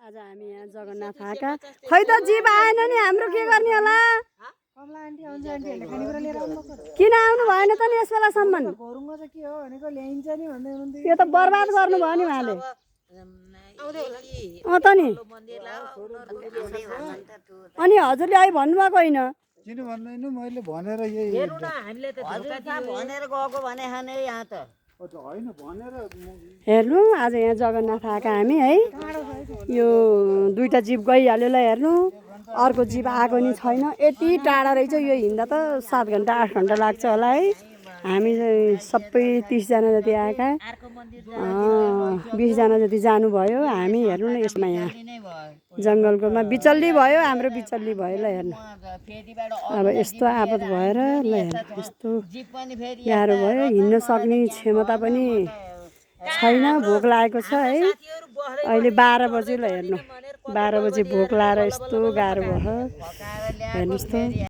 आज हामी यहाँ जगन्नाथ आएका खै त जीव आएन नि हाम्रो के गर्ने होला किन आउनु भएन त नि यस बेलासम्म यो त बर्बाद गर्नुभयो नि उहाँले त नि अनि हजुरले अहिले भन्नुभएको होइन किन भन्दैन मैले भनेर यही भनेर गएको भने हाने यहाँ त हेर्नु आज यहाँ जगन्नाथ आएका हामी है यो दुईटा जीप गइहाल्यो ल हेर्नु अर्को जीप आएको नि छैन यति टाढा रहेछ यो हिँड्दा त 7 घन्टा 8 घन्टा लाग्छ होला है हामी सबै 30 जना जति आएका 20 जना जति जानुभयो हामी हेर्नु न यसमा यहाँ जङ्गलकोमा बिचल्ली भयो हाम्रो बिचल्ली भयो ल हेर्नु अब यस्तो आपत भएर ल हेर्नु यस्तो गाह्रो भयो हिँड्न सक्ने क्षमता पनि छैन भोक लागेको छ है अहिले 12 बजे ल हेर्नु 12 बजे भोक लाएर यस्तो गाह्रो भयो हेर्नुहोस् त